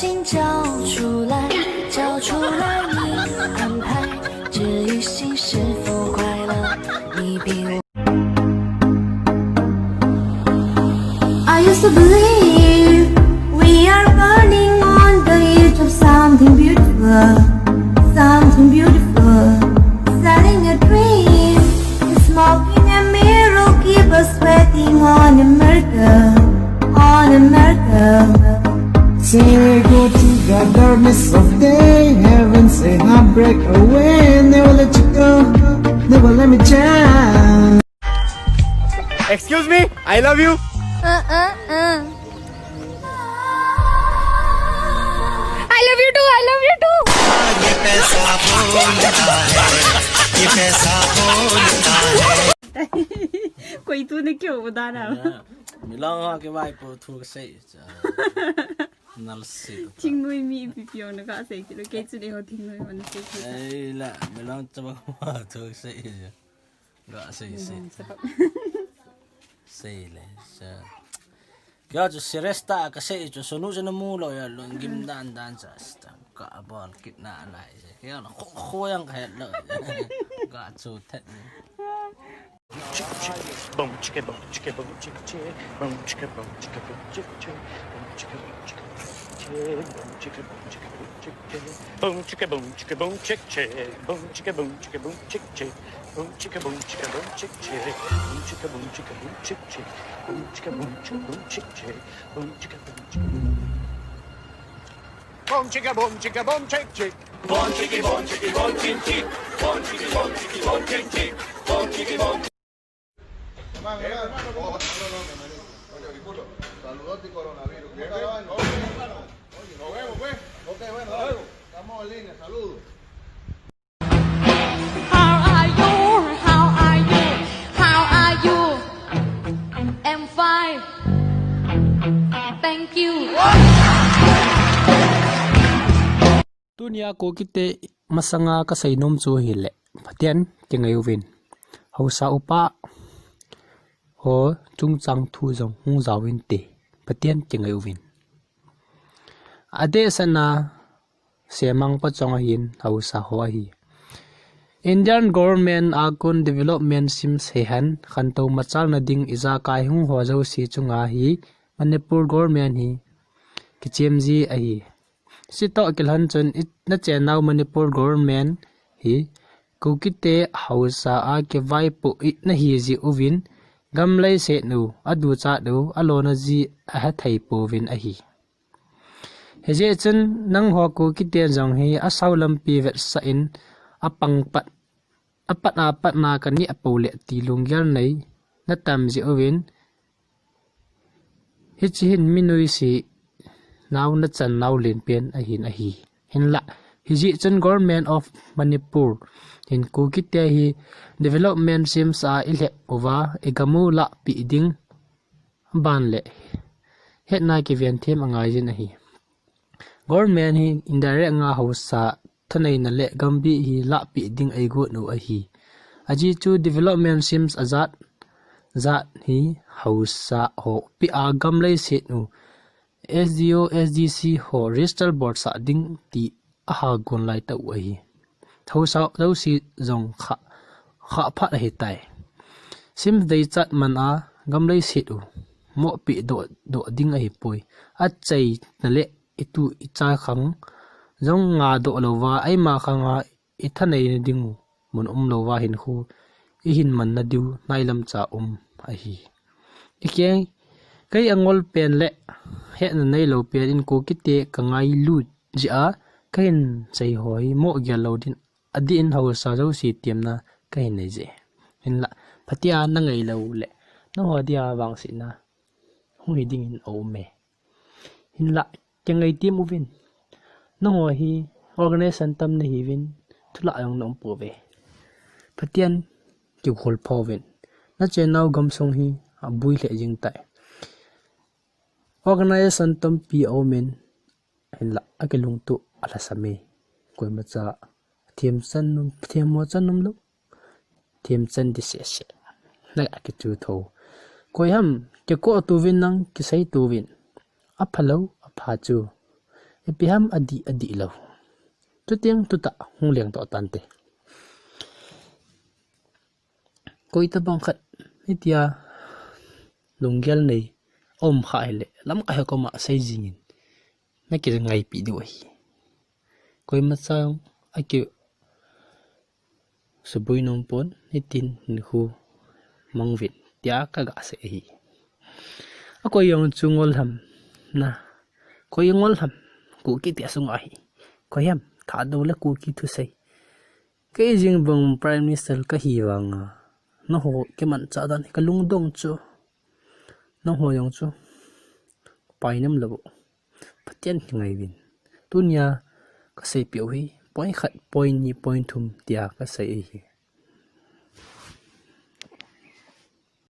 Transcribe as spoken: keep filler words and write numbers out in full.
请交出来，交出来你安排，这一世是否快乐？你比我 I used to believe we are burning on the edge of something beautiful, something beautiful, selling a dream, smoking a mirror, keep us sweating on a miracle, on a miracle. Say go to the darkness of day, heaven say I break away, never let you go, never let me down. Excuse me, I love you. Uh, uh, uh. I love you too, I love you too. ये पैसा बोलता है, ये पैसा बोलता है। Koi tu ne kyo udana. Milang ha ke vai po thu ke sei. Nal si. Thingnoi mi ipi pi jong na ka sei kilo, kei chu le ho thingnoi ho na sei. Ei la, milang cha ba ma thu sei. Ga sei sei. Milang cha ba. Sei le sa. Kya chu serious ta ka sei chu, sonu chu na mu lo ya, lung gim dan dan cha sta. Ka bol kit na lai se. Kya na kho kho yang ka het lo. Ga chu thet ni. Boom chicka boom chicka boom chicka chee. Boom chicka boom chicka boom chicka chee. Boom chicka boom chicka boom chicka chee. Boom chicka boom chicka boom chicka chee. Boom chicka boom chicka boom chicka chee. Boom chicka boom chicka boom chicka chee. Boom chicka boom chicka boom chicka chee. Boom chicka boom chicka boom chicka chee. Boom chicka boom chicka boom chicka chee. Boom chicka boom chicka boom. Boom chicka boom chicka boom chick chick. Boom chicka boom chicka boom chick chick. Boom chicka boom chicka boom chick chick. Boom chicka boom. Hermano, hermano, ¿cómo está? No, no, no, hermanito. Oye, disculpa. Saludos de coronavirus. Bien, bien. Oye, hermano. Oye, nos vemos, pues. Ok, bueno, dale. Estamos en línea. Saludos. How are you? How are you? How are you? I'm fine. Thank you. Tunia Kukite masanga ka seinom chu hile, Pathen kingai uvin. Haosa upa ho chungchang thu jong hung jao inte, Pathen kingai uvin. Adehsetna semang pachong ahin haosa ho ahi. Indian government a kon development schemes hihen khantou machalna ding ijakai hung ho jouse chunga hi Manipur government hi kichem ji ahi. Chitoh kilhon chun i, nachennau Manipur government hi Kukite haosa a kivaipoh i nahi ji uvin, gam leiset u, aduchat u, alona ji ahathei pouvin ahi. Hijeh chun nangho Kukite jong hi asao lampi vetsah in apang pat, apat apat na kaneh apou le ti lunggel nei natam ji uvin, hiche hin mi nuisat nau nachan nau lenpen ahin ahi. Hinlah, hijeh chun Government of Manipur in Kukite hi development schemes a ilhep uva igam u lahpeh ding ban le hetna kiven them angai jin ahi. Government hi indirect nga haosa thaneina le gambih hi lahpeh ding eigot u ahi. Ajeh chu development schemes ajat jat hi haosa ho peh a gam leiset u S D O, S D C ho register bolsah ding ti aha gon lai tah u ahi. Haosa jouse jong kha, kha phat ahitai. Schemes deichat man a gam leiset u mohpeh doh, doh ding ahipoi. Achaina le itu icha khang jong ngadoh louva, eima khang a ithaneina ding u mun umlouva hinkho ihin manna diu nailam cha um ahi. Ikeng, kei angol pen le hetna neilou pen in Kukite kangailut jeh a kahin sei ho hi moh gel lou din, adeh in haosa jouse temna kahin nei jeh. Hinlah, phatea nangai lou le nangho dia vangsetna hung hi dingin aum e. Hinlah, kingai tem uvin. Nangho hi organization tam nahiuvin, thulah jong naum pouve. Phatean kikholpha uvin. Nachennau gamsung hi abui lheh jing tai. Organization tampi aumin, hinlah, akilungtup alhasam e. Koimacha themchan nom, themmo chan nom lou. Themchan di sese. Na akichu tho. Koi ham, kikoh tuvin nang, kisei tuvin. Aphalou, apha chu. Ipi ham adih, adih lou. Chuteng tuta hung leng toh tante. Koi tabang khat, hitia lunggel nei, aum kha hile, lamkai ho koma sei jingin, na kingaipi diu ahi. Koimacha aki suboi nom pon, nitin nikho mang uvin, tia kaga sei ahi. A koi jong chu ngol ham, na, koi ngol ham, Kuki ti asunga hi. Koi ham, Thadou le Kuki thusei. Kei jeng vang Prime Minister kahi vanga, nangho kimanchah dan hi kalungdong chu. Nangho jong chu painem lou. Pathen kingai uvin. Tunia kaseipeh u hi point khat, point ni, point thum tia kasei ahi.